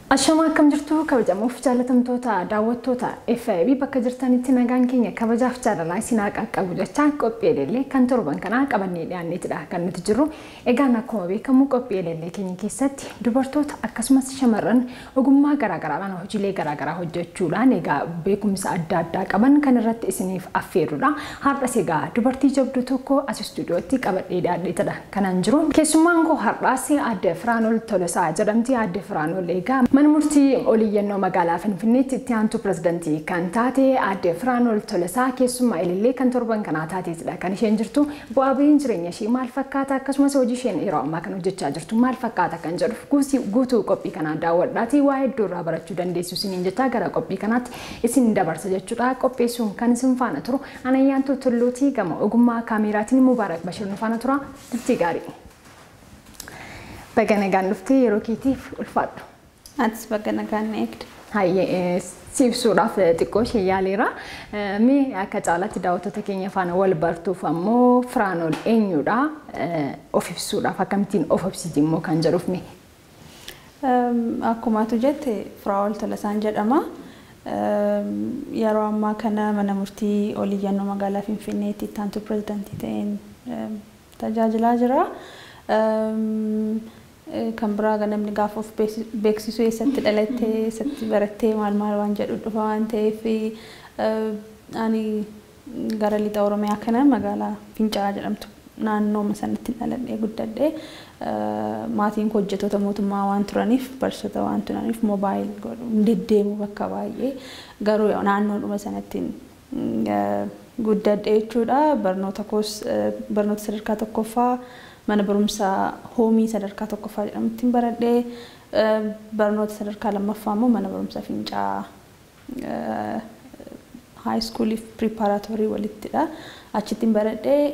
Ashama, akkam jirtu kabajamuuf jaalatamtoota daawwattoota FIB? Bakka jirtanitti nagaan keenya kabajaaf jaalalaa isin haa qaqqabu jecha, qophii eleellee kan torban kanaa qabannee dhiyaanneetidha kan nuti jirru. Egaan akkuma beekamu qophii eleellee keenya keessatti dubartoota akkasumas shamarran ogummaa garaagaraadhaan hojiilee garaagaraa hojjechuudhaan egaa beekumsa adda addaa qaban kan irratti isiniif affeerudha. Har'as egaa dubartii jabduu tokko as istuudiyootti qabadhee dhiyaanneetidha kanaan jiru. Keessummaan koo har'aas Aadde Firaanol Tolosaa jedhamti. Aadde Firaanol egaa mana murtii oliyyannoo magaalaa Finfinneetti itti aantuu pirezidantii kan taate Aadde Firaanol Tolosaa keessummaa ilillee kan torban kanaa taateetidha kan isheen jirtu. Bu'aa bahiin jireenya ishee maal fakkaata, akkasumas hojii isheen yeroo ammaa kan hojjechaa jirtu maal fakkaata kan jedhuuf guutuu qophii kanaa daawwadhaatii waa hedduu irraa barachuu dandeessu isiniin jechaa gara qophii kanaatti isin dabarsa jechuudha. Qopheessuun kan isin faana turu Anayyaantuu Tulluutii, gama ogummaa kaameeraatiin Mubaarak Bashir nu faana tura. Turtii gaarii. Baga nagaan dhuftee, yeroo keetiif ulfaadhu. Atis baga nagaan na eegde. Hayyee, si ibsuudhaaf xiqqoo ishee yaaleera. Mee akka caalaatti daawwattoota keenya faana wal bartuuf ammoo Firaanol eenyudha? Of ibsuudhaaf akkamittiin of ibsiti immoo kan jedhuuf mee. Akkuma atu jette, Firaa'ol Tolasaan jedhama. Yeroo ammaa kana mana murtii oliyyannoo magaalaa Finfinneetti itti aantuu pirezidantii ta'een tajaajilaa jira. Kan biraa namni gaafa of beeksisu eessatti dhalattee, eessatti barattee, maal maal waan jedhu dhufa waan ta'eef, ani gara lixa Oromiyaa kana magaalaa Fincaa'aa jedhamtu naannoo sanatti dhaladhee guddadhee. Maatiin koo hojjettoota mootummaa waan turaniif, barsiisota waan turaniif, mobile godhu, deddeemu bakka baay'ee, garuu naannoodhuma sanatti guddadhee jechuudha. Barnoota koos barnoota sadarkaa tokkoffaa mana barumsaa Hoomii sadarkaa tokkoffaa jedhamutti baradhee, barnoota sadarkaa lammaffaa immoo mana barumsaa Fincaa'aa high school fi preparatory walittidha. Achittiin baradhee.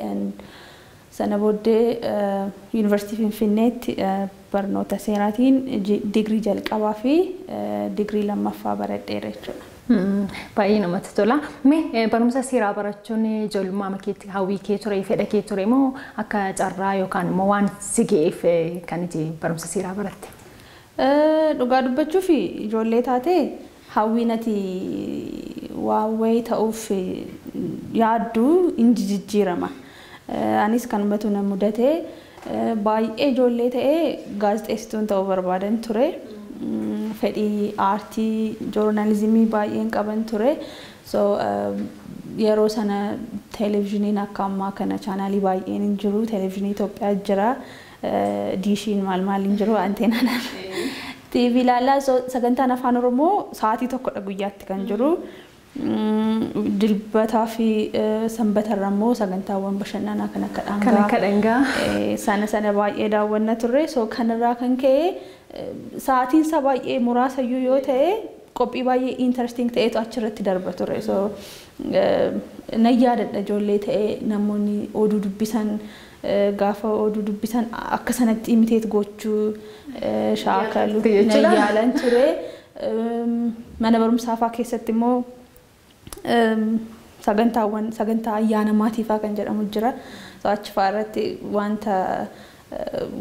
Sana booddee Yuunivarsiitii Finfinneetti barnoota seeraatiin digirii jalqabaa fi digirii lammaffaa baradheera jechuudha. Baay'ee namatti tola. Mee barumsa seeraa barachuun ijoollummaa keetti hawwii kee ture, fedha kee ture moo akka carraa yookaan immoo waan si ga'eef kan itti barumsa seeraa baratte? Dhugaa dubbachuuf, ijoollee taate hawwiin ati waa wayii ta'uuf yaaddu in jijjiirama. Anis kanumatu na mudate. Baay'ee ijoollee ta'ee gaazexeessituun ta'uu barbaadan ture. Fedhii aartii, joornaalizimii baay'een qaban ture. So yeroo sana televezyiiniin akka ammaa kana chaanaalii baay'een hin jiru. Televezyiinii Itoophiyaa jira. Diishiin maal maal hin jiru, anteenaan. TV ilaalaa, sagantaan Afaan Oromoo sa'aatii 1dha guyyaatti kan jiru. Dilbataa fi sanbatarra immoo sagantaawwan bashannanaa kan akka dhangaa. Kan akka dhangaa. Sana sana baay'ee daawwanna turre. So kanarraa kan ka'e sa'aatiin isaa baay'ee muraasayyuu yoo ta'e qophii baay'ee interesting ta'etu achirratti darba ture. So nan yaadadha, ijoollee ta'ee namoonni oduu dubbisan, gaafa oduu dubbisan akka sanatti imitate gochuu shaakalu nan yaalan ture. Mana barumsaa fa'aa keessatti immoo sagantaawwan, sagantaa ayyaana maatii fa'aa kan jedhamu jira. Achi fa'aa irratti wanta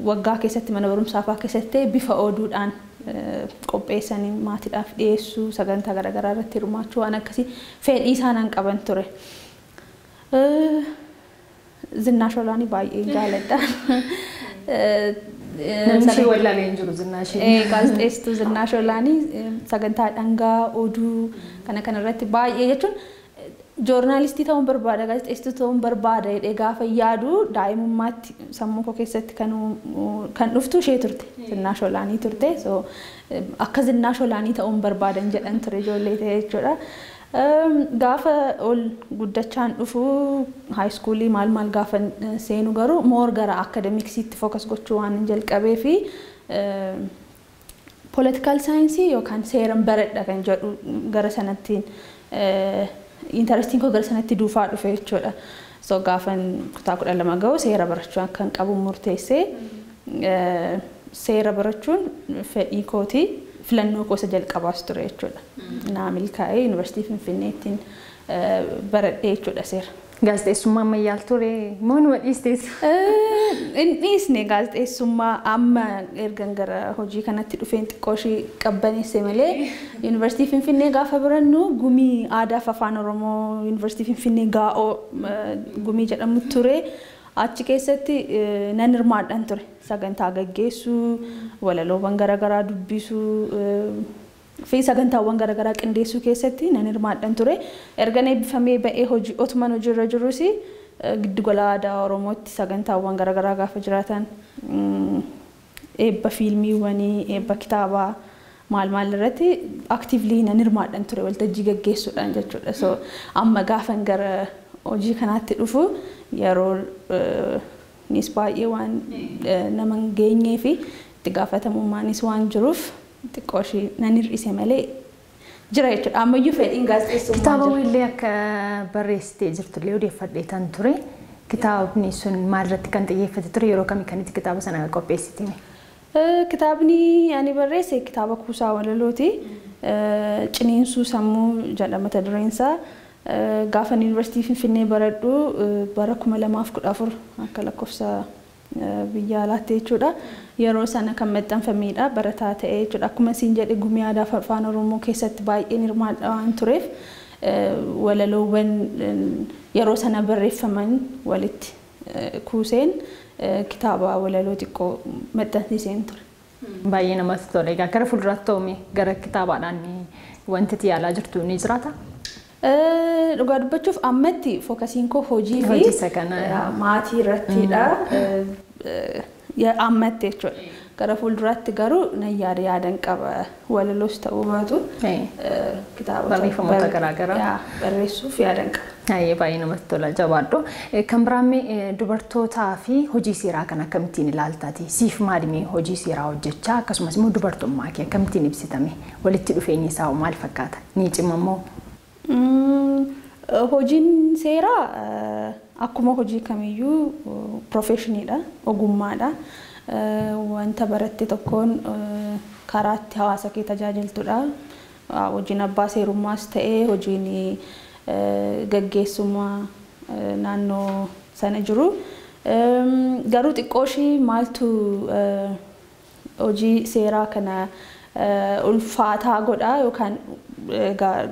waggaa keessatti mana barumsaa fa'aa keessatti bifa oduudhaan qopheessanii maatiidhaaf dhiyeessuu, sagantaa garaagaraa irratti hirmaachuu, waan akkasii fedhii isaan qaban ture. Zinnaash Olaanii baay'ee jaaladha. Namni ishee wallaalee hin jiru, Zinnaashii. Gaazexeessituu Zinnaash Olaanii sagantaa dhangaa oduu kana kanarratti baay'ee, jechuun joornaalistii ta'uun barbaada, gaazexeessituu ta'uun barbaada jedhee gaafa yaadu daa'imummaatti sammuu koo keessatti kan dhuftu ishee turte, Zinnaash Olaanii turte. So akka Zinnaash Olaanii ta'uun barbaadan jedhan ture ijoollee ta'e jechuudha. Gaafa ol guddachaan dhufu, high schoolii maal maal gaafa seenu garuu more gara academicsiitti focus gochuu waan jalqabee fi political science yookaan seeran baradha kan jedhu gara sanattiin interestiin koo gara sanatti duufaa dhufe jechuudha. So gaafan kutaa 12 ga'u seera barachuu akkan qabu murteessee, seera barachuun fedhii kooti, filannoo koo isa jalqabaas ture jechuudha. Naa milkaa'ee Yuunivarsiitii Finfinneettiin baradhee jechuudha seera. Gaazexeessummaa ammayyaal ture moo numa dhiistees? Hin dhiisne gaazexeessummaa. Amma ergan gara hojii kanatti dhufeen xiqqoo ishee qabbaneesse malee, Yuunivarsiitii Finfinnee gaafa barannu gumii aadaa fi afaan Oromoo Yuunivarsiitii Finfinnee, Gaa'oo gumii jedhamu ture. Achi keessatti nan hirmaadhan ture. Sagantaa gaggeessuu, walaloowwan garaagaraa dubbisuu fi sagantaawwan garaagaraa qindeessuu keessatti nan hirmaadhan ture. Erga eebbifamee ba'ee hojii otuman hojiirra jirus giddugala aadaa Oromootti sagantaawwan garaagaraa gaafa jiraatan, eebba fiilmiiwwanii, eebba kitaabaa, maal maal irratti actively nan hirmaadhan ture, waltajjii gaggeessuudhaan jechuudha. So amma gaafan gara hojii kanaatti dhufu yeroo nis baay'ee waan nama hin geenyee fi itti gaafatamummaanis waan jiruuf xiqqoo ishee nan hir'ise malee jira jechuudha. Ammayyuu fedhiin gaazexeessummaa Kitaaba illee akka barreessitee jirtullee odeeffadhee tan ture. Kitaabni sun maalirratti kan xiyyeeffate ture? Yeroo kamii kanitti kitaaba sana qopheessite? Kitaabni ani barreesse kitaaba kuusaa walalooti. Ciniinsuu Sammuu jedha mata dureen isaa. Gaafa Yuunivarsiitii Finfinnee baradhu, bara 2014 akka lakkoofsa biyya alaatti jechuudha. Yeroo sana kan maxxanfamedha, barataa ta'ee jechuudha. Akkuma isin jedhe, gumii aadaa fi afaan Oromoo keessatti baay'een hirmaadha waan tureef, walaloowwan yeroo sana barreeffaman walitti kuuseen kitaaba walaloo xiqqoo maxxansiiseen ture. Baay'ee namatti tola. Egaa gara fuulduraatti ta'ume gara kitaabaadhaan wanti itti yaalaa jirtu ni jiraata? Dhugaa dubbachuuf ammatti focusiin koo hojii fi maatii irrattidha. Ammatti jechuudha. Gara fuulduraatti garuu nan yaada, yaadan qaba, walaloos ta'uu baatu kitaabota barreeffamoota garaagaraa barreessuuf yaadan qaba. Baay'ee baay'ee namatti tola, jabaadhu. Kan biraamee, dubartootaa fi hojii seeraa kan akkamittiin ilaaltaati? Siif maalimi hojii seeraa hojjechaa, akkasumas immoo dubartummaa kee akkamittiin ibsitame? Walitti dhufeenyi isaa maal fakkaata? Ni cima moo? Hojiin seeraa akkuma hojii kamiyyuu professioniidha, ogummaadha. Wanta baratte tokkoon karaa itti hawaasa kee tajaajiltudha. Hojiin abbaa seerummaas ta'ee hojiin gaggeessummaa naannoo sana jiru. Garuu xiqqoo ishii maaltu hojii seeraa kana ulfaataa godha, yookaan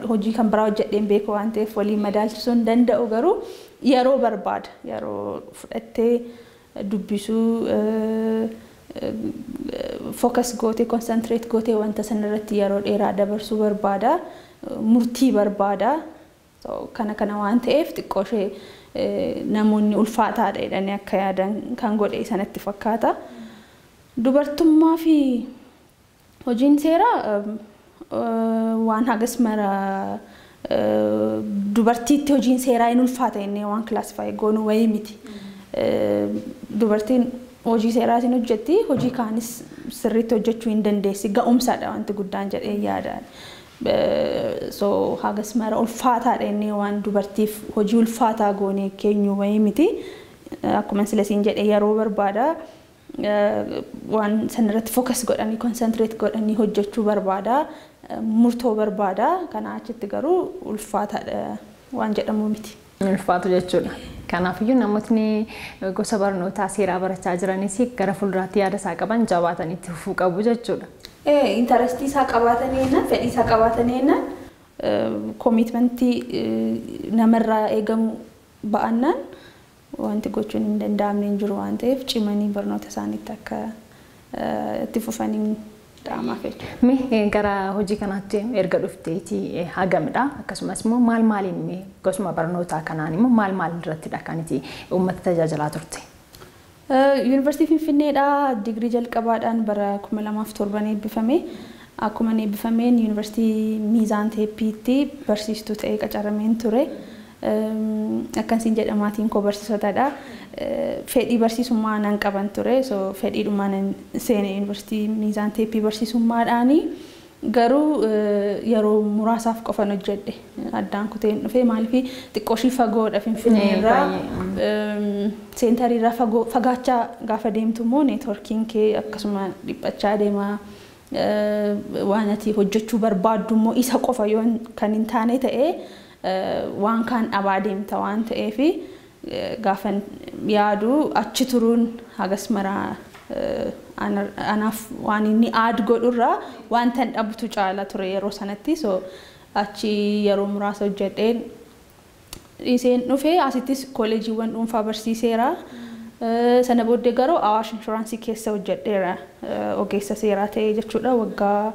hojii kan biraa hojjedheen beeku waan ta'eef waliin madaalchisuu hin danda'u, garuu yeroo barbaada. Yeroo fudhattee dubbisuu, focus gootee, concentrate gootee wanta sanarratti yeroo dheeraa dabarsuu barbaada. Murtii barbaada. Kana kana waan ta'eef xiqqoo ishee namoonni ulfaataadha jedhanii akka yaadan kan godhe sanatti fakkaata. Dubartummaa fi hojiin seeraa waan hagas mara dubartiitti hojiin seeraa hin ulfaata jennee waan classify goonu wayii miti. Dubartiin hojii seeraatiin hojjetti, hojii kaanis sirriitti hojjechuu hin dandeessi, ga'umsaadha wanti guddaan jedhee yaada. So hagas mara ulfaataadha jennee waan dubartiif hojii ulfaataa goonee keenyu wayii miti. Akkuma silasiin jedhe, yeroo barbaada. Waan sanarratti focus godhanii, concentrate godhanii hojjechuu barbaada. Murtoo barbaada. Kanaa achitti garuu ulfaataadha waan jedhamu miti. Ulfaatu jechuudha. Kanaafiyyuu namootni gosa barnootaa seeraa barachaa jiranis gara fuulduraatti yaada isaa qaban jabaatanii itti fufuu qabu jechuudha. Interestii isaa qabaatanii jennaan, fedhii isaa qabaatanii jennaan, commitmentii namarraa eegamu ba'annaan wanti gochuun hin danda'amne hin jiru waan ta'eef, cimanii barnoota isaaniitti akka itti fufanii dhaamaaf jechuudha. Mee gara hojii kanaatti erga dhufteeti hagamidha? Akkasumas immoo maal maaliin, gosuma barnootaa kanaan immoo maal maal irrattidha kan itti uummata tajaajilaa turte? Yuunivarsiitii Finfinneedhaa digirii jalqabaadhaan bara 2007 eebbifame. Akkuma eebbifameen Yuunivarsiitii Miizaan Teeppiitti barsiistuu ta'ee qacarameen ture. Akkasiin jedha, maatiin koo barsiisotadha. Fedhii barsiisummaa nan qaban ture. So fedhiidhumaa nan seene Yuunivarsiitii Miizaan Teeppii barsiisummaadhaani. Garuu yeroo muraasaaf qofan hojjedhe. Addaan kuteen dhufee. Maaliif, xiqqoo ishii fagoodha Finfinnee irraa. Centerii irraa fagoo, fagaachaa gaafa deemtu immoo networkiin kee akkasuma dhiphachaa deema. Waan ati hojjechuu barbaaddu immoo isa qofa yoo kan hin taane ta'ee waan kaan dhabaa deemta waan ta'eef, gaafan yaadu achi turuun hagas maraa anaaf waan inni aad godhurraa wanta hin dhabutu caala ture yeroo sanatti. So achi yeroo muraasa hojjedheen dhiiseen dhufee asittis kooleejiiwwan dhuunfaa barsiiseera. Sana booddee garuu Awaash Inshuraansii keessa hojjedheera, ogeessa seeraa ta'ee jechuudha, waggaa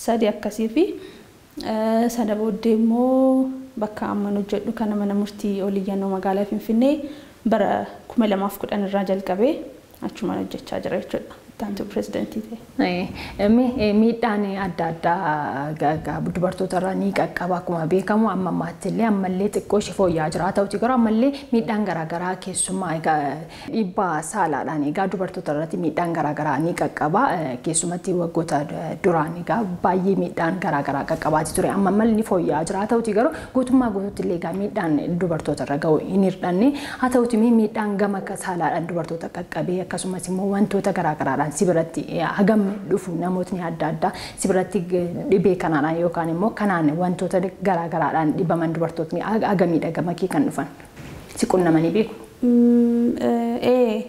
3 akkasii. Fi sana booddee immoo bakka amman hojjedhu kana, mana murtii oliyyannoo magaalaa Finfinnee, bara 2010 irraa jalqabee achumaan hojjechaa jira jechuudha. Ittaantuu pirezidantii ta'e. Miidhaan adda addaa dubartoota irra ni qaqqaba akkuma beekamu. Amma ammaatti illee, ammallee xiqqoo ishee fooyya'aa jira. Haa ta'uti garuu ammallee miidhaan garaagaraa, keessumaa egaa dhiibbaa saalaadhaan egaa dubartoota irratti miidhaan garaagaraa ni qaqqaba. Keessumatti waggoota duraan egaa baay'ee miidhaan garaagaraa qaqqabaati ture. Amma ammallee ni fooyya'aa jira. Haa ta'uti garuu guutummaa guutuutti illee egaa miidhaan dubartoota irra gahu hin hir'anne. Haa ta'uti miidhaan gama saalaadhaan dubartoota qaqqabee, akkasumas immoo wantoota garaagaraadhaan si biratti hagam dhufu? Namootni adda addaa si biratti dhibee kanaadhaan yookaan immoo kanaan wantoota garaagaraadhaan dhibaman dubartootni hagamiidha gama kee kan dhufan? Si qunnamanii beeku? Ee,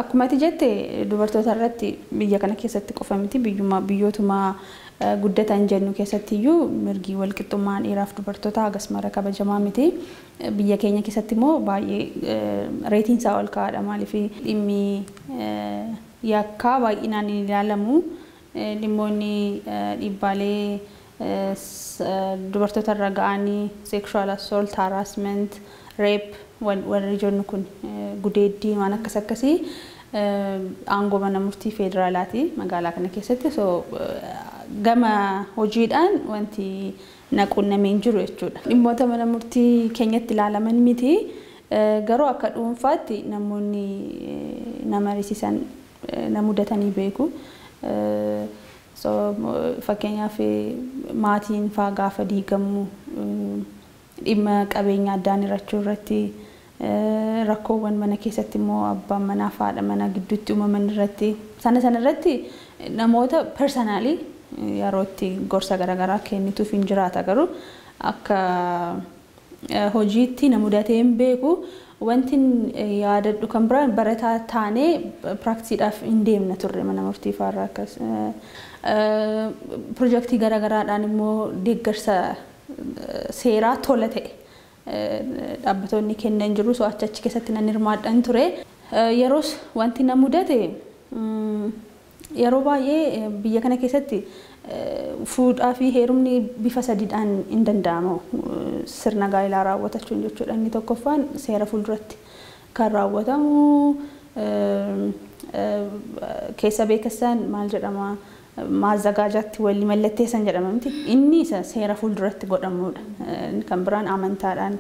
akkuma ati jette dubartoota irratti biyya kana keessatti qofa miti, biyyuma biyyootuma guddatan jennu keessatti iyyuu mirgi walqixxummaan dhiiraaf dubartoota hagas mara kabajamaa miti. Biyya keenya keessatti immoo baay'ee reetiin isaa ol ka'aadha. Maaliif, dhimmi yakkaa baay'inaan hin ilaalamu. Dhimmoonni dhiibbaalee dubartoota irra ga'anii, sexual assault, harassment, rape warri jennu kun, gudeeddii, waan akkas akkasii aangoo mana murtii federaalaati magaalaa kana keessatti. So gama hojiidhaan wanti na qunnamee hin jiru jechuudha. Dhimmoota mana murtii keenyatti ilaalaman miti. Garuu akka dhuunfaatti namoonni nama mariisisan na mudatanii beeku. So fakkeenyaaf maatiin faa gaafa diigamu dhimma qabeenya addaan hirachuu irratti, rakkoowwan mana keessatti immoo abbaan manaa fi haadha manaa gidduutti uumaman irratti, sana sana irratti namoota personally yeroo itti gorsa garaagaraa kennituuf hin jiraata. Garuu akka hojiitti na mudatee hin beeku. Wanti yaadadhu kan biraan, barataa taanee piraaktiisiidhaaf hin deemna turre mana murtii faarraa, akkas pirojektii garaagaraadhaan immoo deeggarsa seeraa tola ta'e dhaabbatoonni kennan jiru, so achi achi keessatti nan hirmaadhan ture. Yeroos wanti na mudate, yeroo baay'ee biyya kana keessatti fuudhaa fi heerumni bifa sadiidhaan hin danda'amu, sirna gaa'elaa raawwatachuun jechuudha. Inni tokkoffaan seera fuulduratti kan raawwatamu, keessa beekasaan maal jedhama, maazagaajaatti walii mallatteessan jedhama miti. Inni isa seera fuulduratti godhamudha. Inni kan biraan amantaadhaan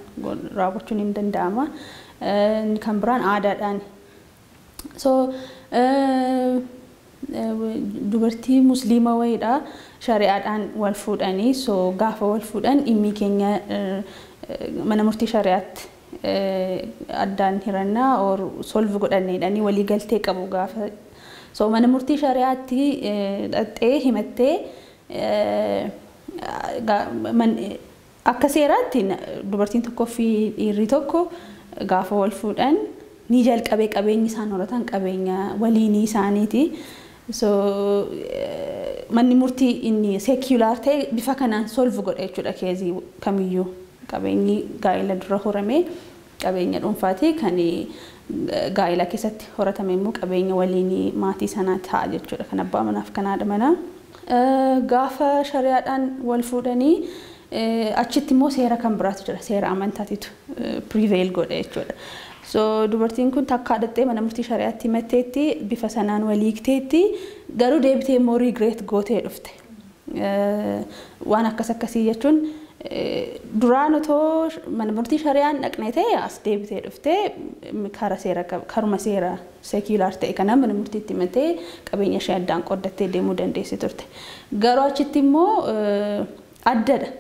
raawwachuun hin danda'ama. Inni kan biraan aadaadhaan. So dubartii musliima wayiidha, shari'aadhaan wal fuudhanii. So gaafa wal fuudhan dhimmi keenya mana murtii shari'aatti addaan hirannaa or solve godhanneedhanii walii galtee qabu gaafa. So mana murtii shari'aatti dhaxxee himattee, akka seeraatti dubartiin tokkoo fi dhiirri tokko gaafa wal fuudhan ni jalqabee qabeenyi isaan horatan qabeenya waliinii isaaniiti. So manni murtii inni secular ta'e bifa kanaan solve godha jechuudha case kamiyyuu. Qabeenyi gaa'ela dura horame qabeenya dhuunfaati, kan gaa'ela keessatti horatame immoo qabeenya waliinii maatii sanaa ta'a jechuudha, kan abbaa manaaf kan haadha manaa. Gaafa shari'aadhaan wal fuudhanii achitti immoo seera kan biraatu jira, seera amantaatitu prevail godha jechuudha. So dubartiin kun takkaa dhattee mana murtii shari'aatti himatteetti, bifa sanaan walii hiikteetti, garuu deebitee immoo regret gootee dhufte. Waan akkas akkasii jechuun, duraan otoo mana murtii shari'aan dhaqnee ta'e as deebitee dhuftee kara seera, karuma seera secular ta'e kana mana murtiitti himattee qabeenya ishee addaan qooddattee deemuu dandeessi turte. Garuu achitti immoo addadha.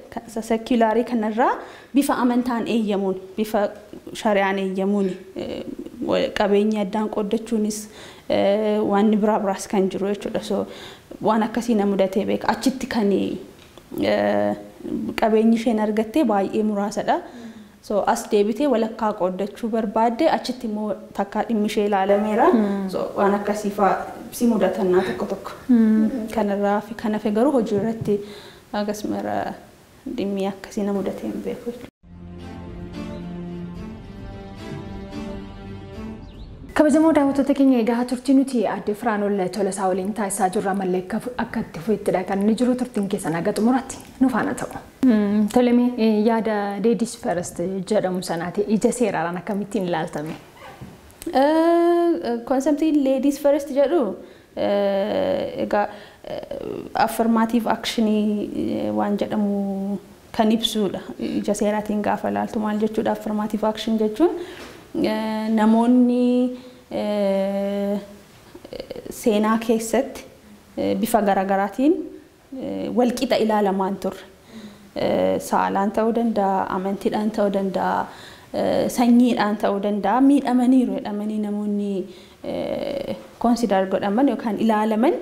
Secularii kanarraa bifa amantaan eeyyamuun, bifa shari'aan eeyyamuun qabeenya addaan qooddachuunis waan biraa biraas kan jiru jechuudha. So waan akkasii na mudatee beeka. Achitti kan Qabeenyi isheen argattee baay'ee muraasadha. So as deebitee walakkaa qooddachuu barbaadde, achitti immoo takkaa dhimmi ishee ilaalameera. So waan akkasii fa'aa si mudatannaa tokko tokko. Kanarraa fi kan hafe garuu hojii irratti akkasuma dhimmi akkasii na mudatee hin beeku jechuudha. Kabajamoo daawwattoota keenya, egaa turtii nuti aadde Firaanol Tolasaa waliin taasisaa jirru ammallee akka itti fufettidha kan inni jiru. Turtiin keessan haga xumuraatti nu faana ta'u. Toleme, yaada Ladies First jedhamu sanaati ija seeraadhaan akkamittiin ilaaltame? Conceptiin Ladies First jedhu egaa affirmative actionii waan jedhamu kan ibsudha. Ija seeraatiin gaafa ilaaltu maal jechuudha? Affirmative action jechuun namoonni seenaa keessatti bifa garaagaraatiin walqixa ilaalamaan turre. Saalaan ta'uu danda'a, amantiidhaan ta'uu danda'a, sanyiidhaan ta'uu danda'a, miidhamaniiru jedhamanii namoonni consider godhaman yookaan ilaalaman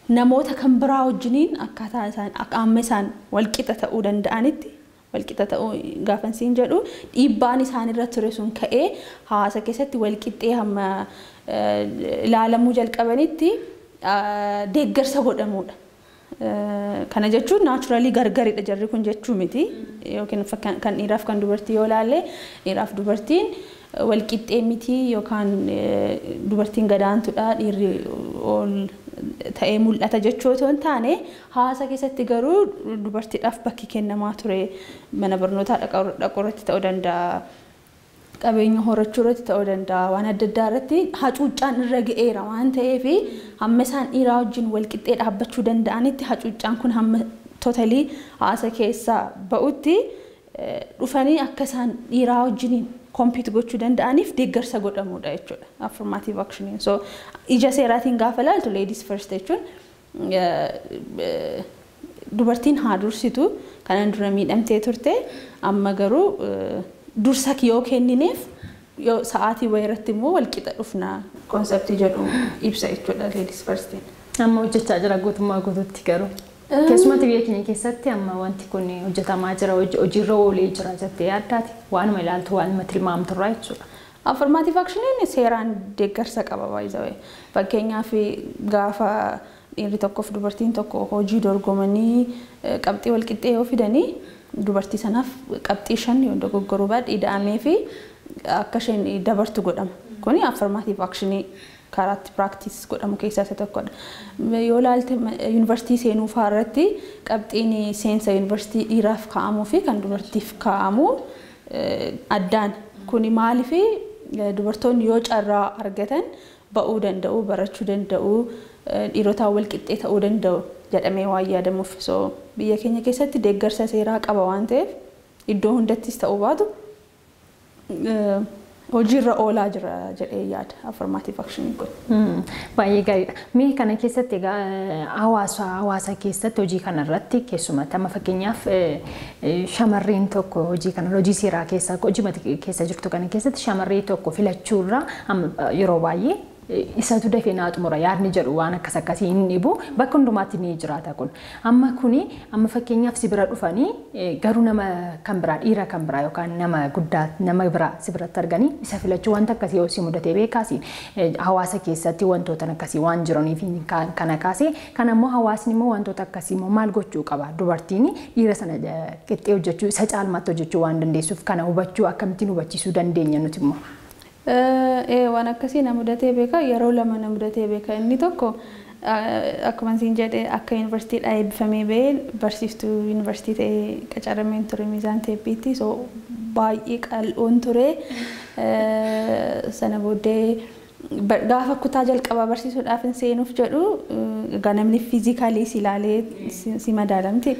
namoota kan biraa wajjiniin akkaataa isaan amma isaan walqixa ta'uu danda'anitti, walqixa ta'uu gaafan siin jedhu, dhiibbaan isaan irra ture sun ka'ee hawaasa keessatti walqixxee hamma ilaalamuu jalqabanitti deeggarsa godhamuudha. Kana jechuun naturally gargaridha jarri kun jechuu miti. Yookiin kan dhiiraaf kan dubartii yoo ilaalle, dhiiraaf dubartiin walqixxee miti yookaan dubartiin gadaantudha, dhiirri ol ta'ee mul'ata jechuu otoo hin taane, hawaasa keessatti garuu dubartiidhaaf bakki kennamaa ture mana barnootaa dhaquu irratti ta'uu danda'a. Qabeenya horachuu irratti ta'uu danda'a. Waan adda addaa irratti hacuuccaan irra ga'eera waan ta'eef, hamma isaan dhiiraa wajjin walqixxee dhaabbachuu danda'anitti, hacuuccaan kun hamma totally hawaasa keessaa ba'utti, dhufanii akka isaan dhiiraa wajjiniin compete gochuu danda'aniif deeggarsa godhamudha jechuudha. Affirmative actioniin. So ija seeraatiin gaafa ilaaltu, ladies first jechuun dubartiin haa dursitu, kanan dura miidhamtee turte, amma garuu dursa yoo kennineef, yoo sa'aatii wayii irratti immoo walqixa dhufna conceptii jedhu ibsa jechuudha ladies firstiin. Amma hojjechaa jira guutummaa guutuutti garuu? Keessumatti biyya keenya keessatti amma wanti kun hojjetamaa jira, hojiirra oolee jira jettee yaaddaati? Waanuma ilaaltu, waanuma tilmaamturraa jechuudha. Affirmative actioniin seeraan deeggarsa qaba baay'ee. Fakkeenyaaf, gaafa dhiirri tokkoof dubartiin tokko hojii dorgomanii qabxii walqixxee yoo fidanii, dubartii sanaaf qabxii 5 yoo dogoggoruu baadhe ida'amee fi akka isheen dabartu godhama. Kuni affirmative actionii karaatti practice godhamu keessaa isa tokkodha. Yoo ilaalte, yuunivarsiitii seenuu fa'aa irratti qabxiin seensa yuunivarsiitii dhiiraaf kaa'amuu fi kan dubartiif kaa'amu addaan. Kuni maaliif? Dubartoonni yoo carraa argatan ba'uu danda'u, barachuu danda'u, dhiirotaan wal qixxee ta'uu danda'u jedhamee waan yaadamuuf. So biyya keenya keessatti deeggarsa seeraa qaba waan ta'eef, iddoo hundattis ta'uu baatu hojiirra oolaa jira jedhee yaada affirmative action kun. Baay'ee gaariidha. Mee kana keessatti egaa hawaasa keessatti hojii kanarratti keessumatti amma fakkeenyaaf shamarreen tokko hojii kana, hojii seeraa keessa, hojii keessa jirtu kana keessatti shamarree tokko filachuurra yeroo baay'ee isatu dafee naa xumura yaadni jedhu waan akkas akkasii hin dhibu, bakka hundumaatti ni jiraata kun. Amma kuni amma fakkeenyaaf si bira dhufanii garuu nama kan biraa, dhiira kan biraa yookaan nama guddaa, nama biraa si biratti arganii isa filachuu, wanta akkasii yoo si mudatee beekaasi? Hawaasa keessatti wantoota akkasii waan jiraniif kana kaase. Kan ammoo hawaasni immoo wantoota akkasii immoo maal gochuu qaba? Dubartiin dhiira sana qixxee hojjechuu, isa caalmaatti hojjechuu waan dandeessuuf, kana hubachuu akkamittiin hubachiisuu dandeenya nuti immoo? Waan akkasii na mudatee beeka. Yeroo lama na mudatee beeka. Inni tokko, akkuma siin jedhe, akka yuunivarsiitiidhaa eebbifamee ba'ee barsiistuu yuunivarsiitii ta'ee qacarameen ture Miizaan Teeppiitti. So baay'ee qal'oon ture. Sana booddee gaafa kutaa jalqabaa barsiisuudhaaf hin seenuuf jedhu, egaa namni physically si ilaalee si madaalamti.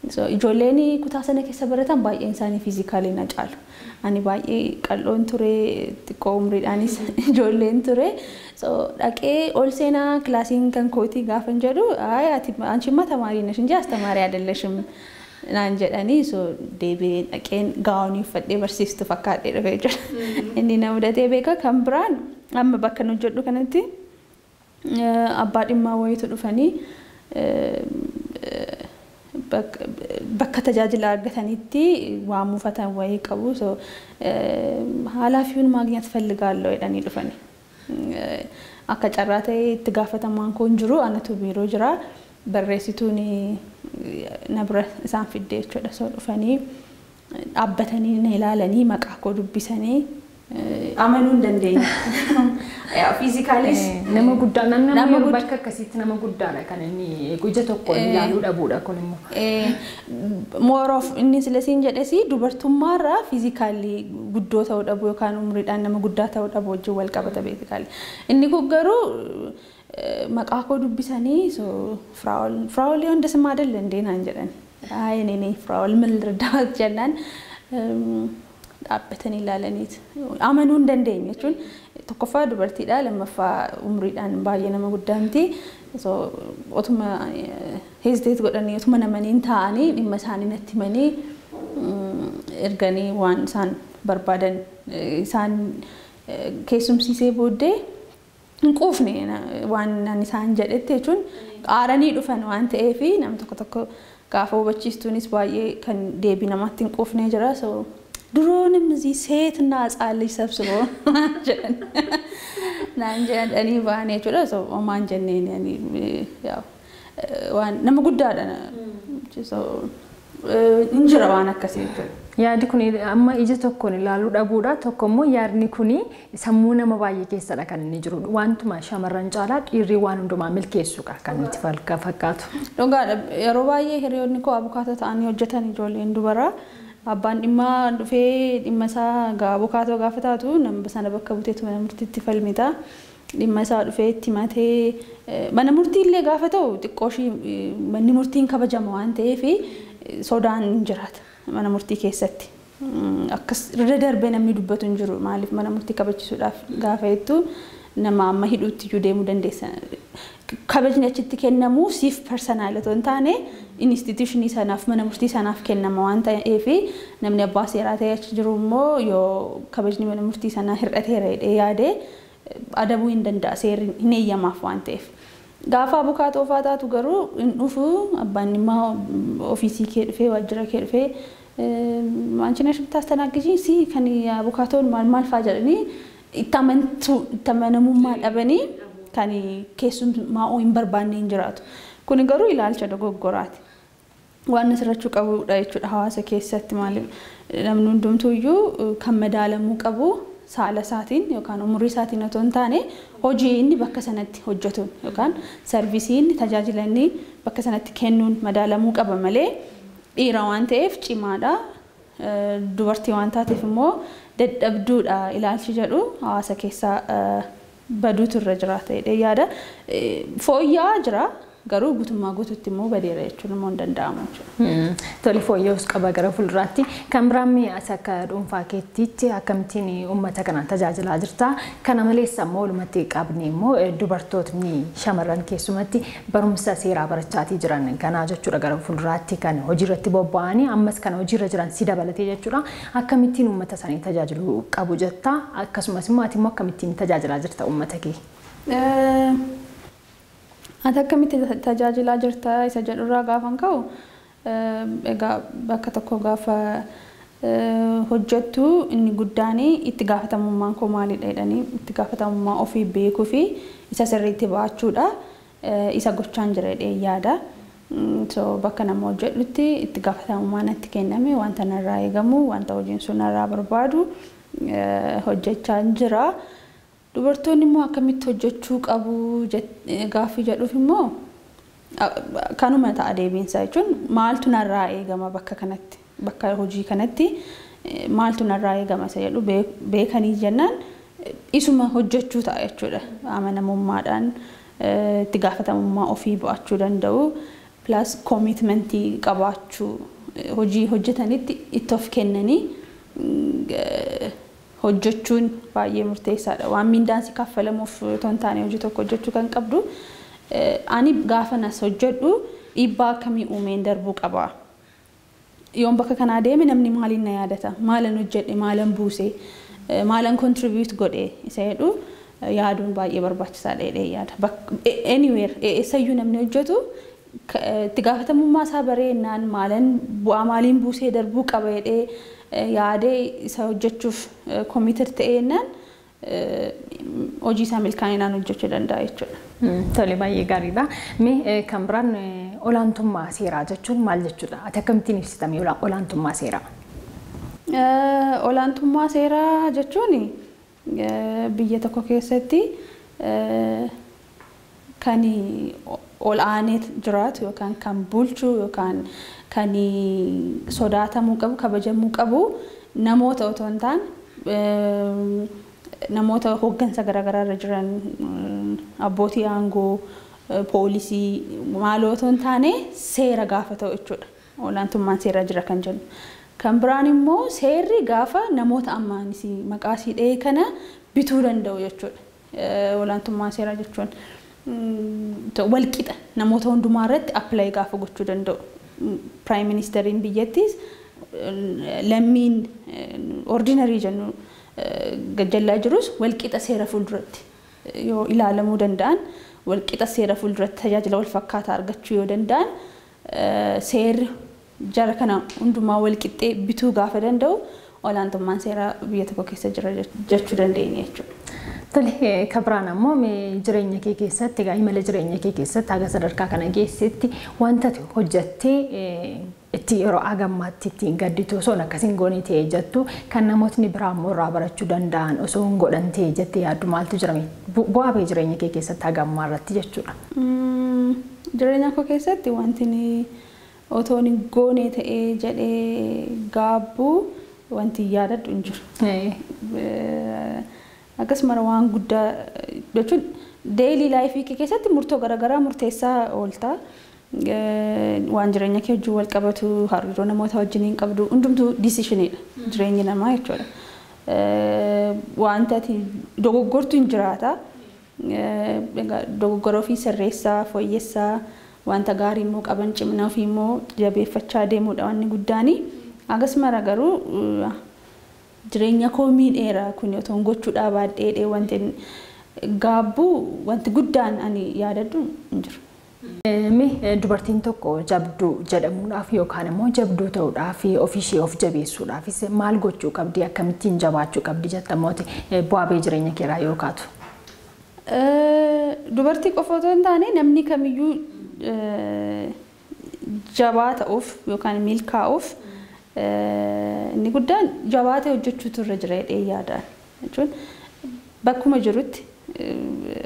So ijoolleen kutaa sana keessa baratan baay'een isaanii physically na caalu. Ani baay'ee qal'oon ture, xiqqoo umriidhaanis ijoolleen ture. So dhaqee ol seenaa, kilaasiin kan kootii gaafan jedhu, "አይ አንቺማ ተማሪ ነሽ እንጂ አስተማሪ አይደለሽም" naan jedhanii. So deebi'ee dhaqeen gownii uffadhee barsiistuu fakkaadhee dhufee jira. Inni na mudatee beeka. Kan biraan amma bakka nu hojjedhu kanatti abbaa dhimmaa wayiitu dhufanii Bakka tajaajila argatanitti waan muufatan wayii qabu. So ኃላፊውን ማግኘት ፈልጋለሁ jedhanii dhufani. Akka carraa ta'e itti gaafatamaan koo hin jiru, anatu biiroo jira. Barreessituun na bira isaan fidde jechuudha. So dhufanii dhaabbatanii na ilaalanii, maqaa koo dubbisanii amanuu hin dandeenye. Physicallyis Nama guddaa, namni yeroo bakka akkasiitti nama guddaadha kan inni ija tokkoon ilaaluu dhabuudha kun immoo. More of inni silasiin jedhesi dubartummaarraa physically guddoo ta'uu dhabu yookaan umriidhaan nama guddaa ta'uu dhabu wajjin wal qabata basically. Inni kun garuu maqaa koo dubbisanii, so "Firaa'ol, Firaa'ol ወንደስም አይደል እንዴ?" naan jedhan. "አይ እኔ ነኝ ፍራኦል፣ ምን ልርዳዎት?" jennaan dhaabbatanii ilaalaniit amanuu hin dandeenye jechuun, tokkoffaa dubartiidha, lammaffaa umriidhaan baay'ee nama guddaa miti. So otuma hesitate godhanii, otuma namaniin taa'anii, dhimma isaanii natti himanii, erganii waan isaan barbaadan isaan keessumsiisee booddee hin quufne waan ani isaan jedhetti jechuun. Aaranii dhufan waan ta'eef, nama tokko tokko gaafa hubachiistuunis baay'ee kan deebii namaatti hin quufne jira. So "ድሮንም እዚህ ሴትና ህጻን ልጅ ሰብስቦ" jedhan naan jedhanii ba'anii jechuudha. So homaan jenneen, waan nama guddaadha. So hin jira waan akkasii jechuudha. Yaadi kun amma ija tokkoon ilaaluu dhabuudha. Tokko immoo yaadni kun sammuu nama baay'ee keessadha kan inni jiru. Wantuma shamarran caalaa dhiirri waan hundumaa milkeessuudha kan nuti fakkaatu. Dhugaadha. Yeroo baay'ee hiriyoonni koo abukaatoo ta'anii hojjetan ijoolleen dubaraa, abbaan dhimmaa dhufee dhimma isaa, abukaatoo gaafa taatu nama sana bakka buteetu mana murtiitti falmita. Dhimma isaa dhufee itti himatee, mana murtii illee gaafa ta'u xiqqoo ishii manni murtiin kabajama waan ta'eef sodaan hin jiraata mana murtii keessatti. Akkas irra darbee namni dubbatu hin jiru. Maaliif, mana murtii kabachisuudhaaf gaafa jettu nama amma hidhuutti iyyuu deemuu dandeessa. Kabajni achitti kennamu siif personal otoo hin taane institutionii sanaaf, mana murtii sanaaf kennama waan ta'eef, namni abbaa seeraa ta'e achi jiru immoo yoo kabajni mana murtii sanaa hir'ateera jedhee yaade adabuu hin danda'a, seerri hin eeyyamaaf waan ta'eef. Gaafa abukaatoo fa'aa taatu garuu hin dhufu, abbaan dhimmaa ofiisii kee dhufee, waajjira kee dhufee, "አንቺ ነሽ የምታስተናግጂኝ?" "ሲ kan abukaatoon maal maal fa'aa" jedhanii itti amantuu, itti amanamummaa dhabanii kan keessummaa'uu hin barbaanne hin jiraatu. Kuni garuu ilaalcha dogoggoraati. Waan asirrachuu qabudha jechuudha hawaasa keessatti. Maaliif, namni hundumtuu iyyuu kan madaalamuu qabu saala isaatiin yookaan umurii isaatiin otoo hin taane hojii inni bakka sanatti hojjetuun yookaan serviceii inni, tajaajila inni bakka sanatti kennuun madaalamuu qaba malee dhiira waan ta'eef cimaadha, dubartii waan taateef immoo dadhabduudha ilaalchi jedhu hawaasa keessaa baduutu irra jiraata jedhee yaada. Fooyya'aa jira, garuu guutummaa guutuutti immoo badeera jechuun immoo hin danda'amu jechuudha. Tole, fooyya'uus qaba gara fuulduraatti. Kan biraan as akka dhuunfaa keettiitti akkamittiin uummata kana tajaajilaa jirta? Kana malees ammoo walumatti qabne immoo dubartootni shamarran keessumatti barumsa seeraa barachaatii jiran kanaa jechuudha, gara fuulduraatti kan hojiirratti bobba'anii ammas kan hojiirra jiran si dabalatee jechuudha. Akkamittiin uummata isaanii tajaajiluu qabu jetta? Akkasumas immoo ati immoo akkamittiin tajaajilaa jirta uummata kee? Ati akkamitti tajaajilaa jirta isa jedhurraa gaafan ka'u, egaa bakka tokko gaafa hojjettu inni guddaan itti gaafatamummaan koo maalidha jedhanii itti gaafatamummaa ofii beekuu fi isa sirriitti ba'achuudha. Isa gochaan jira jedhee yaada. So bakka nama hojjedhutti itti gaafatamummaa natti kenname, wanta narraa eegamu, wanta hojiin sun narraa barbaadu hojjechaa jira. Dubartoonni immoo akkamitti hojjechuu qabu gaaffii jedhuuf immoo kanuma ta'a deebiinsa jechuun, maaltu narraa eegama bakka kanatti, bakka hojii kanatti maaltu narraa eegama isa jedhu beekanii jennaan isuma hojjechuu ta'a jechuudha. Amanamummaadhaan itti gaafatamummaa ofii ba'achuu danda'u, plus commitmentii qabaachuu, hojii hojjetanitti itti of kennanii hojjechuun baay'ee murteessaadha. Waan mindaan si kaffalamuuf otoo hin taane hojii tokko hojjechuu kan qabdu, ani gaafa nas hojjedhu dhiibbaa akkamii uumeen darbuu qaba? Yoon bakka kanaa deeme namni maaliin na yaadata? Maalan hojjedhe? Maalan buuse? Maalan contribute godhe? Isa jedhu yaaduun baay'ee barbaachisaadha jedhee yaada. Anywhere, eessayyuu namni hojjetu Itti gaafatamummaa isaa bareennaan maalan bu'aa maaliin buusee darbuu qaba jedhee yaadee isa hojjechuuf committed ta'eennaan hojii isaa milkaa'inaan hojjechuu danda'a jechuudha. Tole, baay'ee gaariidha. Mee kan biraan olaantummaa seeraa jechuun maal jechuudha? Ati akkamittiin ibsitame olaantummaa seeraa? Olaantummaa seeraa jechuun biyya tokko keessatti kan ol aanee jiraatu yookaan kan bulchu yookaan kan sodaatamuu qabu, kabajamuu qabu namoota otoo hin taane, namoota hooggansa garaagaraa irra jiran, abbootii aangoo, poolisii maaloo otoo hin taane, seera gaafa ta'u jechuudha. Olaantummaan seeraa jira kan jennu. Kan biraan immoo seerri gaafa namoota ammaan maqaa isii dhahee kana bituu danda'u jechuudha. Olaantummaan seeraa jechuun walqixa namoota hundumaa irratti apply gaafa gochuu danda'u. Prime ministeriin biyyattis lammiin ordinary jennu gajjallaa jirus walqixa seera fuulduratti yoo ilaalamuu danda'an, walqixa seera fuulduratti tajaajila wal fakkaataa argachuu yoo danda'an, seerri jara kana hundumaa walqixxee bituu gaafa danda'u, olaantummaan seeraa biyya tokko keessa jira jechuu dandeenya jechuudha. Tole, kan biraan ammoo jireenya kee keessatti, egaa imala jireenya kee keessatti haga sadarkaa kana geessetti wanta ati hojjettee itti yeroo hagammaatti ittiin gadditu, osoo akkasiin goonee ta'ee jettu, kan namootni biraa immoo irraa barachuu danda'an, osoo hin godhan ta'ee jettee yaaddu maaltu jira? Bu'aa bahii jireenya kee keessatti hagammaa irratti jechuudha. Jireenya koo keessatti wanti otoo hin goone ta'ee jedhee gaabbuu wanti yaadadhu hin jiru. Akkasuma waan guddaa jechuun daily life kee keessatti murtoo garaagaraa murteessaa oolta. Waan jireenya kee wajjin wal qabatu, hariiroo namoota wajjin hin qabdu hundumtuu decisioniidha jireenyi namaa jechuudha. Wanta ati dogoggortu hin jiraata. Dogoggora ofii sirreessaa, fooyyessaa, wanta gaarii immoo qaban cimina ofii immoo jabeeffachaa deemuudha wanni guddaani. Akkasuma garuu jireenya koo miidheera kun otoo gochuudhaa baadhee wanti gaabbuu wanti guddaan ani yaadadhu hin jiru. Mee dubartiin tokko jabduu jedhamuudhaaf yookaan immoo jabduu ta'uudhaaf, ofiishee of jabeessuudhaafis maal gochuu qabdi, akkamittiin jabaachuu qabdi jettamooti bu'aa bahii jireenya keeraa yoo kaatu? Dubartii qofa otoo hin taane namni kamiyyuu jabaa ta'uuf yookaan milkaa'uuf inni guddaan jabaatee hojjechuutu irra jira jedhee yaadaan. Jechuun bakkuma jirutti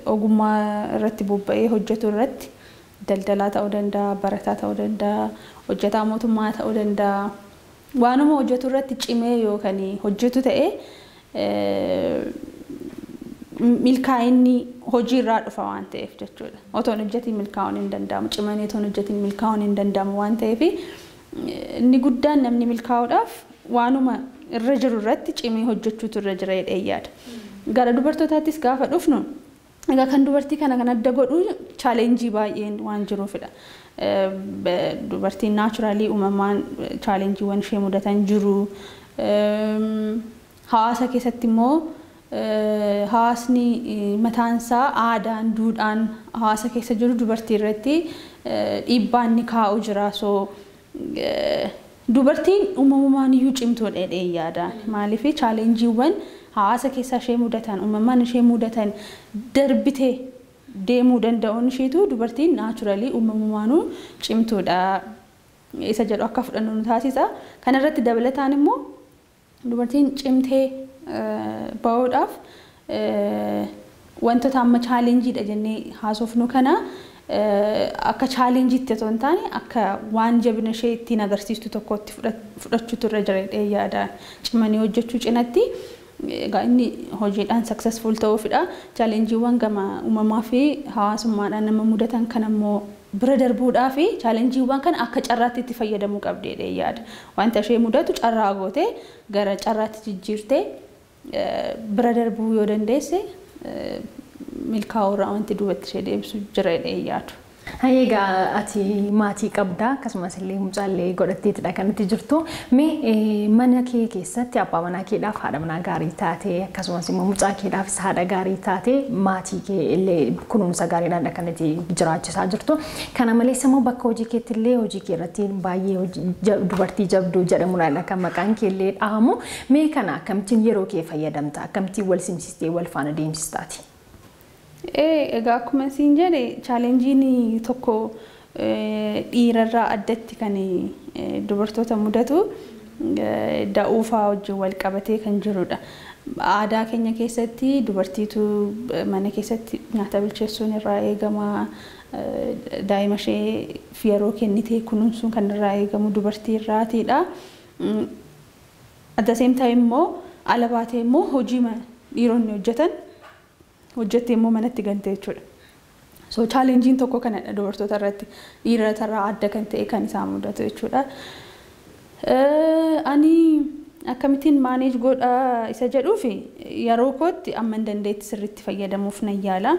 ogummaa irratti bobba'ee hojjetu irratti, daldalaa ta'uu danda'a, barataa ta'uu danda'a, hojjetaa mootummaa ta'uu danda'a. Waanuma hojjetu irratti cimee yookaan hojjetu ta'ee milkaa'inni hojii irraa dhufa waan ta'eef jechuudha. Otoo hin hojjetiin milkaa'uun hin danda'amu. Cimanii otoo hin hojjetiin milkaa'uun hin danda'amu waan ta'eef, inni guddaan namni milkaa'uudhaaf waanuma irra jiru irratti cimee hojjechuutu irra jira jedhee yaada. Gara dubartootaattis gaafa dhufnu, egaa kan dubartii kana kan adda godhu challenge baay'een waan jiruufidha. Dubartiin naturally uumamaan challengeiiwwan ishee mudatan jiru. Hawaasa keessatti immoo hawaasni mataansaa aadaan, duudhaan hawaasa keessa jiru dubartii irratti dhiibbaa inni kaa'u jira. So dubartiin uumamumaan iyyuu cimtuudha jedhee yaada. Maaliif challengeiiwwan hawaasa keessa ishee mudatan, uumamaan ishee mudatan darbitee deemuu danda'uun isheetu dubartiin naturally uumamumaanuu cimtuudha isa jedhu akka fudhannu nu taasisa. Kanarratti dabalataan immoo dubartiin cimtee bahuudhaaf wantoota amma challengeiidha jennee haasofnu kana akka challengeiitti otoo hin taane akka waan jabina ishee ittiin agarsiistu tokkotti fudhachuutu irra jira jedhee yaada. Cimanii hojjechuu cinatti, egaa inni hojiidhaan successful ta'uufidha. Challengeiiwwan gama uumamaa fi hawaasummaadhaan nama mudatan kan ammoo bira darbuudhaa fi challengeiiwwan kana akka carraatti itti fayyadamuu qabdi jedhee yaada. Wanta ishee mudatu carraa gootee gara carraatti jijjiirtee bira darbuu yoo dandeesse, milkaa'uu irraa wanti duubatti ishee deebisu jira jedhee yaadu. Egaa ati maatii qabda, akkasumas illee mucaallee godhatteetidha kan itti jirtu. Mee mana kee keessatti abbaa manaa keedhaaf haadha manaa gaarii taate, akkasumas immoo mucaa keedhaafis haadha gaarii taate, maatii kee illee kunuunsa gaariidhaan kan itti jiraachisaa jirtu. Kana malees immoo bakka hojii keetti illee hojii kee irratti baay'ee dubartii jabduu jedhamuudhaan kan maqaan kee illee dhahamu. Mee kana akkamittiin yeroo kee fayyadamta? Akkamittiin wal simsistee wal faana deemsistaati? Egaa akkuma siin jedhe, challengeiin tokko dhiirarraa addatti kan dubartoota mudatu da'uufaa wajjin wal qabatee kan jirudha. Aadaa keenya keessatti dubartiitu mana keessatti nyaata bilcheessuun irraa eegama. Daa'ima ishee yeroo kennitee kunuunsuun kan irraa eegamu dubartii irraatiidha. At the same time immoo ala baatee immoo hojii dhiironni hojjetan hojjettee immoo manatti gante jechuudha. So challengeiin tokko kanadha dubartoota irratti dhiirota irraa adda kan ta'e kan isaan mudatu jechuudha. Ani akkamittiin manage godha isa jedhuufi, yeroo kootti amma hin dandeetti sirriitti fayyadamuuf nan yaala.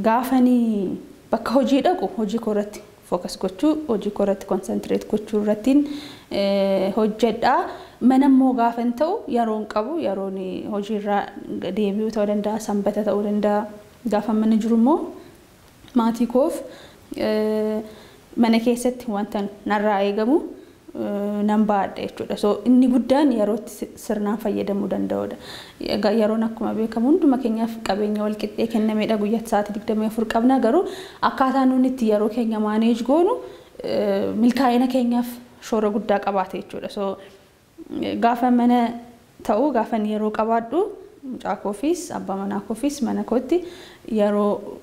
Gaafanii bakka hojii dhaqu hojii koo irratti focus gochuu, hojii koo irratti concentrate gochuu irrattiin hojjedha. Mana immoo gaafan ta'u yeroon qabu, yeroon hojiirraa deebi'uu ta'uu danda'a, sanbata ta'uu danda'a. Gaafa mana jiru immoo maatii koof mana keessatti wanta narraa eegamu nan baadha jechuudha. So inni guddaan yerootti sirnaan fayyadamuu danda'udha. Yeroon akkuma beekamu hunduma keenyaaf qabeenya wal qixxee kennamedha. Guyyaatti sa'aatii 24 qabna, garuu akkaataa nuti itti yeroo keenya manage goonu milkaa'ina keenyaaf shoora guddaa qabaata jechuudha. So gaafa mana ta'u, gaafa yeroo qabaadhu, mucaa koofis abbaa manaa koofis mana kootti yeroo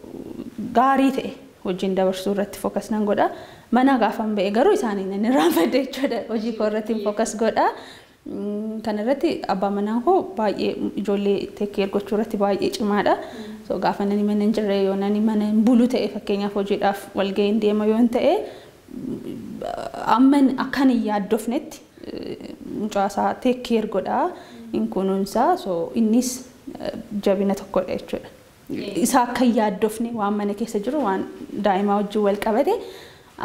gaarii ta'e wajjin dabarsuu irratti focus nan godha. Mana gaafan ba'e garuu isaanii nan irraanfadha jechuudha. Hojii koo irratti focus godha. Kana irratti abbaa manaa koo baay'ee ijoollee take care gochuu irratti baay'ee cimaadha. So gaafa nani mana hin jirre, yoo nani mana hin bulu ta'e, fakkeenyaaf hojiidhaaf walga'iin deema yoon ta'e, amma akkan hin yaaddofnetti mucaa isaa take care godhaa, hin kunuunsaa. So innis jabina tokkodha jechuudha. Isa akka hin yaaddofne, waan mana keessa jiru, waan daa'imaa wajjin wal qabate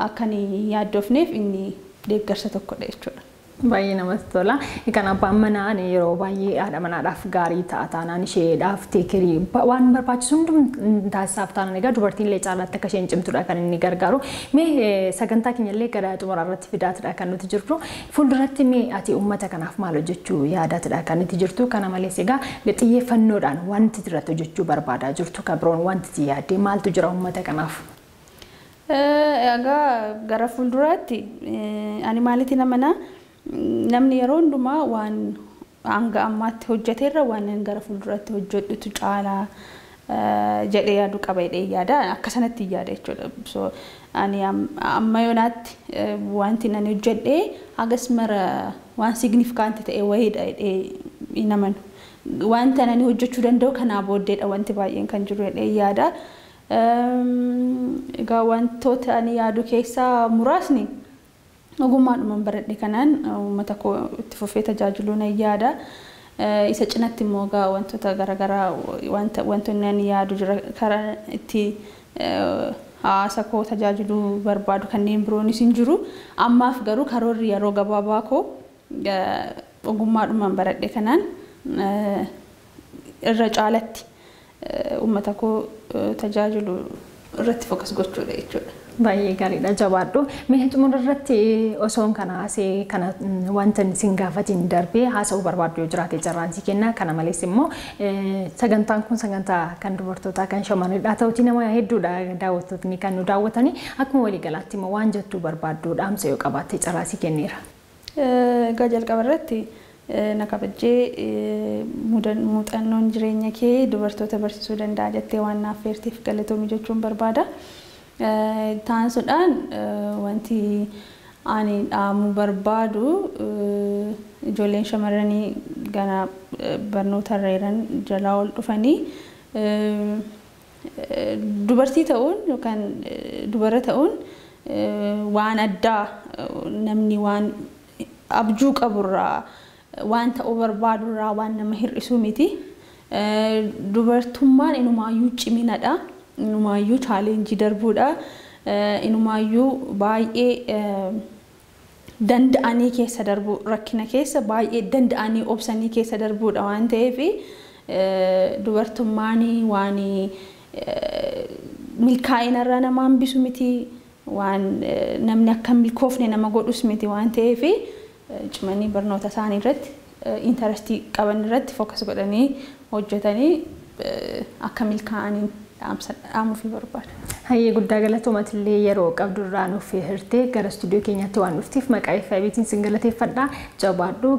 akka hin yaaddofneef inni deeggarsa tokkodha jechuudha. Baay'ee namatti tola. Kan abbaan manaa yeroo baay'ee haadha manaadhaaf gaarii ta'a taanaan, isheedhaaf take care waan barbaachisu hundum taasisaaf taanaan, egaa dubartiin illee caalaatti akka isheen cimtudha kan inni gargaaru. Mee sagantaa keenya illee gara xumuraa irratti fidaatidha kan nuti jirtu. Fuulduratti mee ati uummata kanaaf maal hojjechuu yaadaatidha kan itti jirtu? Kana malees egaa xiyyeeffannoodhaan wanti irratti hojjechuu barbaadaa jirtu kan biroon wanti itti yaaddee maaltu jira uummata kanaaf? Egaa gara fuulduraatti ani maalitti amanaa, namni yeroo hundumaa waan hanga ammaatti hojjeteerra waan gara fuulduratti hojjedhutu caalaa jedhee yaaduu qaba jedhee yaada, akka sanatti yaada jechuudha. So ani amma yoonaatti wanti ani hojjedhee hagas mara waan significant ta'e wayiidha jedhee hin amanu. Wanta ani hojjechuu danda'u kanaa booddeedha wanti baay'een kan jiru jedhee yaada. Egaa wantoota ani yaadu keessaa muraasni ogummaadhumaan baradhe kanaan uummata koo itti fufee tajaajiluu nan yaada. Isa cinatti immoo egaa wantoota garaagaraa wantoonni ani yaadu jira, karaa itti hawaasa koo tajaajiluu barbaadu kanneen biroonis hin jiru. Ammaaf garuu karoorri yeroo gabaabaa koo ogummaadhumaan baradhe kanaan irra caalatti uummata koo tajaajilu irratti focus gochuudha jechuudha. Baay'ee gaariidha, jabaadhu. Mee xumura irratti osoon kana haasee kana wanta isin gaafatiin darbee haasa'uu barbaaddu yoo jiraate carraan sii kenna. Kana malees immoo sagantaan kun sagantaa kan dubartootaa, kan shamarranidha. Ta'utii nama hedduudha daawwattootni kan nu daawwatanii. Akkuma waliigalaatti immoo waan jettuu barbaaddu dhaamsa yoo qabaatte carraa sii kenneera. Egaa jalqaba irratti na kabajjee muuxannoon jireenya kee dubartoota barsiisuu danda'a jettee waan naaf feerteef galatoomi jechuun barbaada. Taansuudhaan wanti ani dhaamuu barbaadu, ijoolleen shamarranii gana barnoota irra jiran jalaa ol dhufanii, dubartii ta'uun yookaan dubara ta'uun waan addaa, namni waan abjuu qaburraa, waan ta'uu barbaadurraa waan nama hir'isuu miti. Dubartummaan inumaayyuu ciminadha. Inumaayyuu challenge darbuudha. Inumaayyuu baay'ee danda'anii keessa darbuu, rakkina keessa baay'ee danda'anii obsanii keessa darbuudha waan ta'eef, dubartummaan waan milkaa'inarraa nama hambisu miti, waan namni akka hin milkoofne nama godhus miti waan ta'eef, cimanii barnoota isaanii irratti interest qaban irratti focus godhanii hojjetanii akka milkaa'anii dhaamuufii barbaada. Hayyee, guddaa galatoomatillee yeroo qabdurraa nuuf hirtee gara istuudiyoo keenyaatti waan dhufteef maqaa FIBtiin sin galateeffadha. Jabaadhu.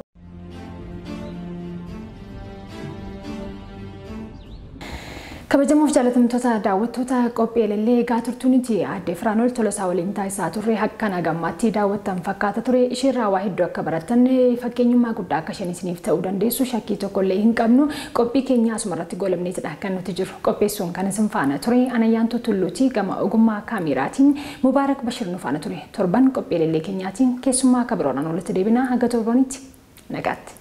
Kabajamoof jaalatamtoota daawwattoota qophii Elellee, egaa turtuuniti aadde Firaanol Tolosaa waliin taasisaa turre akkana gammaatti daawwattan fakkaata ture. Isheerraa waa hedduu akka barattan, fakkeenyummaa guddaa akka isheen isiniif ta'uu dandeessu shakkii tokkollee hin qabnu. Qophii keenya asumarratti goolabneetidha kan nuti jiru. Qopheessuun kan isin faana ture Anayyaantuu Tulluuti, gama ogummaa kaameraatiin Mubaarak Bashir nu faana ture. Torban qophii Elellee keenyaatiin keessummaa akka biroodhaan walitti deebina. Haga torbanitti nagaatti.